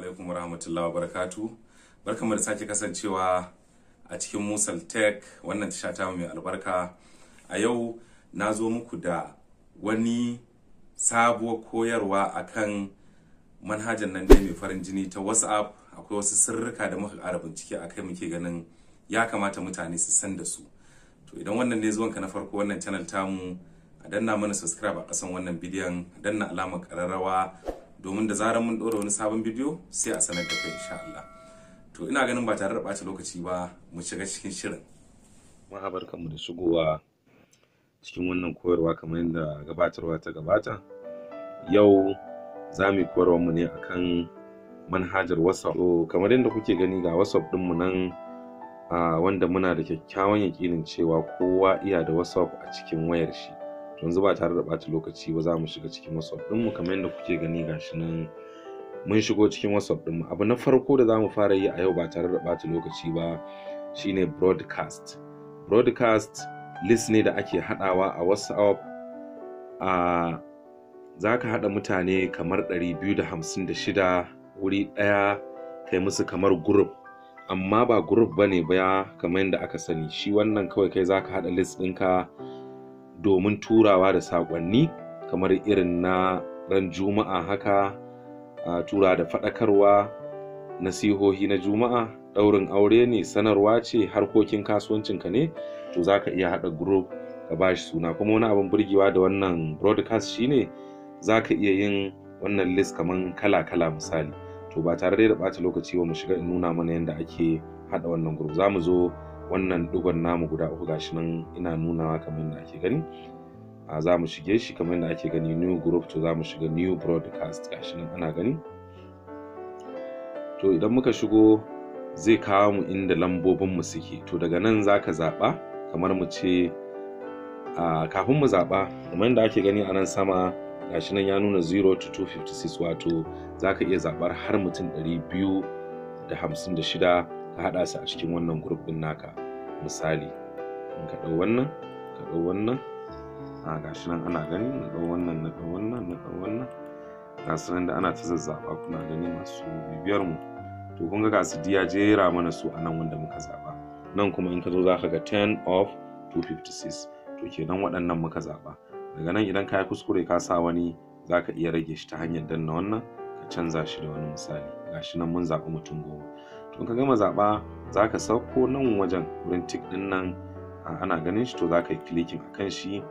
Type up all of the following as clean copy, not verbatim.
Alaikum warahmatullahi wabarakatuh. Barkanmu da sake kasancewa a cikin Musal Tech, wannan tasha ta mai albarka. A yau na zo muku da wani sabuwar koyarwa akan manhajar nan dai mai farin jini ta WhatsApp. Akwai wasu sirrika da muka ƙara bincike akai muke ganin ya kamata mutane su san da su. To, idan wannan ne zuwanka na farko wannan channel tamu, a danna mana subscribe a ƙasan wannan bidiyon, a danna alamar ƙararrawa domin da zarar mun ɗora wani sabon bidiyo sai a sanar da kai, insha Allah. To, ina ganin ba tare da ɓata lokaci ba, mu shiga cikin shirin. Jama'a, barkanmu da shigowa cikin wannan koyarwa. Kamar yadda gabatarwa ta gabata, yau za mu yi koyarwar mu ne akan manhajar WhatsApp. To, kamar yadda kuke gani, ga WhatsApp ɗinmu nan, wanda muna da kyakkyawan yaƙinin cewa kowa iya da WhatsApp a cikin wayar shi. To, yanzu ba tare da ɓata lokaci ba, za mu shiga cikin WhatsApp ɗinmu. Kamar yadda kuke gani, gashi nan mun shigo cikin WhatsApp ɗinmu. Abu na farko da za mu fara yi a yau ba tare da ɓata lokaci ba shine broadcast. Broadcast list ne da ake haɗawa a WhatsApp. Za ka haɗa mutane kamar 256 wuri ɗaya, kai musu kamar group, amma ba group ba ne ba kamar yadda aka sani. Shi wannan kawai kai za ka haɗa list ɗinka domin turawa da saƙonni kamar irin na ran Juma'a haka, tura da faɗakarwa, nasihohi na Juma'a, ɗaurin aure ne, sanarwa ce, harkokin kasuwancinka ne. To, za ka iya haɗa group ka ba shi suna. Kuma wani abin burgewa da wannan broadcast shine za ka iya yin wannan list kaman kala-kala, misali. To, ba tare da ɓata lokaci ba, mu shiga in nuna mana yadda ake haɗa wannan group. Za mu zo wannan ɗigon namu guda uku, gashi nan ina nunawa kamar yadda ake gani. Za mu shige shi kamar yadda ake gani, new group. To, za mu shiga new broadcast, gashi nan ana gani. To, idan muka shigo zai kawo mu inda lambobin mu suke. To, daga nan za ka zaɓa, kamar mu ce, kafin mu zaɓa, kamar yadda ake gani a nan sama, gashi nan ya nuna 0 to 256, wato za ka iya zaɓar har mutum 256 ka haɗa su a cikin wannan group ɗin naka. Misali, in ka ɗau wannan, ka ɗau wannan, gashi nan ana gani, na ɗau wannan, na ɗau wannan, na ɗau wannan, ga su nan da ana ta zazzaɓa, kuna gani masu bibiyar mu. To, kun ga ga su ya jera mana su a nan wanda muka zaɓa. Nan kuma in ka zo za ka ga 10 of 256. To, kenan waɗannan muka zaɓa. Daga nan idan ka yi kuskure ka sa wani, za ka iya rage shi ta hanyar danna wannan ka canza shi da wani. Misali, gashi nan mun zaɓi mutum 10. To, in ka gama zaɓa, za ka sauko nan wajen wurin tick ɗin nan, ana ganin shi. To, za ka yi clicking a kan shi,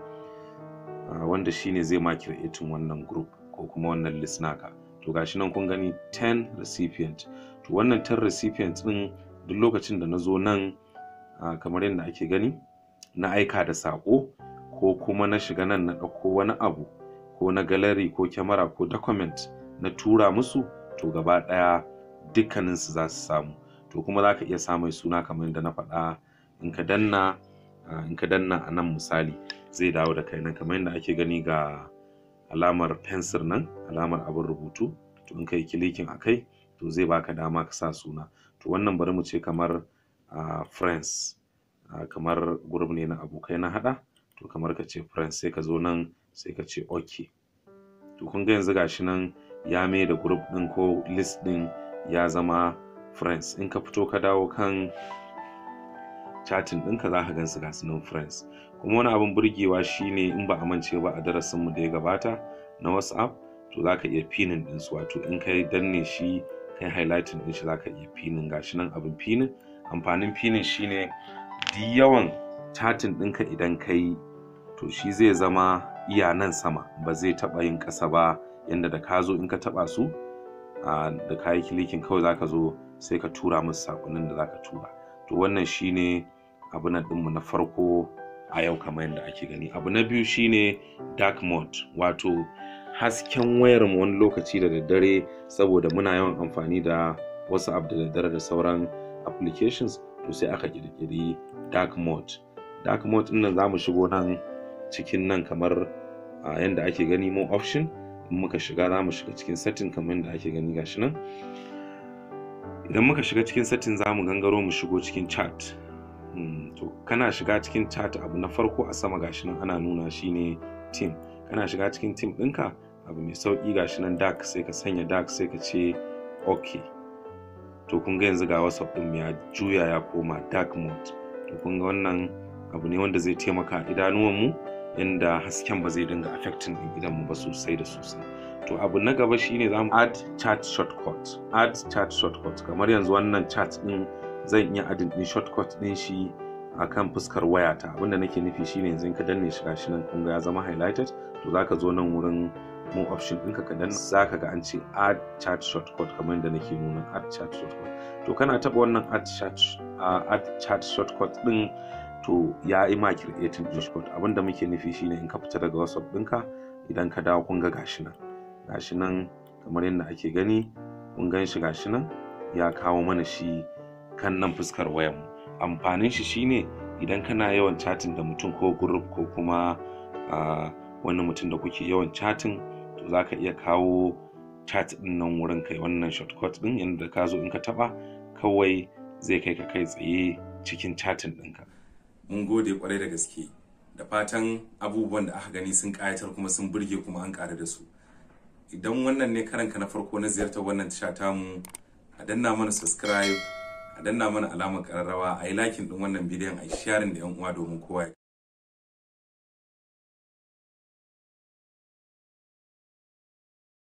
wanda shine zai ma creating wannan group ko kuma wannan list naka. To, gashi nan kun gani, 10 recipient. To, wannan 10 recipient ɗin, duk lokacin da na zo nan, kamar yadda ake gani, na aika da saƙo ko kuma na shiga nan na ɗauko wani abu ko na gallery ko kyamara ko document na tura musu, to gaba ɗaya dukkaninsu za su samu. To, kuma za ka iya samun suna kamar yadda na faɗa. In ka danna a nan, misali, zai dawo da kai nan. Kamar yadda ake gani, ga alamar fensir nan, alamar abin rubutu. To, in ka yi clicking a kai, to zai baka dama ka sa suna. To, wannan bari mu ce kamar friends, kamar group ne na abokai na haɗa. To, kamar ka ce friends, sai ka zo nan sai ka ce okay. To, kun ga yanzu gashi nan ya mai da group ɗin ko list ɗin ya zama friends. In ka fito ka dawo kan chatting ɗinka, za ka gan su, gasu nan friends. Kuma wani abin burgewa shine, in ba a mance ba a darasinmu da ya gabata na WhatsApp, to za ka iya pinning ɗinsu, wato in ka danne shi kai highlighting ɗin shi, za ka iya pinning. Gashi nan abin pinning. Amfanin pinning shine duk yawan chatting ɗinka idan ka yi, to shi zai zama iya nan sama, ba zai taɓa yin ƙasa ba, yanda da ka zo in ka taɓa su, da ka yi clicking kawai za ka zo sai ka tura musu saƙonnin da za ka tura. To, wannan shine abu na ɗinmu na farko a yau kamar yadda ake gani. Abu na biyu shine dark mode, wato hasken wayar mu wani lokaci da daddare, saboda muna yawan amfani da WhatsApp da daddare da sauran applications. To, sai aka ƙirƙiri dark mode. Dark mode ɗin nan, za mu shigo nan cikin nan kamar yadda ake gani, more option. In muka shiga, za mu shiga cikin setting kamar yadda ake gani, gashi nan. Idan muka shiga cikin setting, za mu gangaro mu shigo cikin chat. To, kana shiga cikin chat, abu na farko a sama, gashi nan ana nuna, shine theme. Kana shiga cikin theme ɗinka, abu mai sauƙi, gashi nan dark, sai ka sanya dark, sai ka ce OK. To kun ga yanzu ga WhatsApp ɗin ya juya ya koma dark mode. To kun ga wannan abu ne wanda zai taimaka idanuwanmu, yanda hasken ba zai dinga affecting ɗin idanmu ba sosai da sosai. To abu na gaba shine zamu add chat shortcut. Add chat shortcut, kamar yanzu wannan chat ɗin zan iya adding ɗin shortcut ɗin shi akan fuskar wayata. Abinda nake nufi shine yanzu in ka danne shi, gashi nan kun ga ya zama highlighted. To zaka zo nan wurin more option ɗinka ka danna, zaka ga an ce add chat shortcut, kamar yadda nake nuna, add chat shortcut. To kana taɓa wannan add chat shortcut ɗin, to ya yi ma creating shortcut. Abinda muke nufi shine in ka fita daga WhatsApp ɗinka, idan ka dawo, kun ga gashi nan, gashi nan kamar yadda ake gani, kun gan shi, gashi nan ya kawo mana shi kan nan fuskar wayan mu. Amfanin shi shine idan kana yawan chatting da mutum ko group ko kuma wani mutum da kuke yawan chatting, to zaka iya kawo chat din nan wurin kai wannan shortcut din, yadda ka zo in ka taba kawai zai kai ka kai tsaye cikin chatting ɗinka. Mun gode kwarai da gaske, da fatan abubuwan da aka gani sun kayatar kuma sun burge kuma an ƙaru da su. Idan wannan ne karanka na farko na ziyartar wannan tasha tamu, a danna mana subscribe, a danna mana alamar kararrawa, a yi liking din wannan bidiyon, a yi sharing da yan uwa domin kowa ya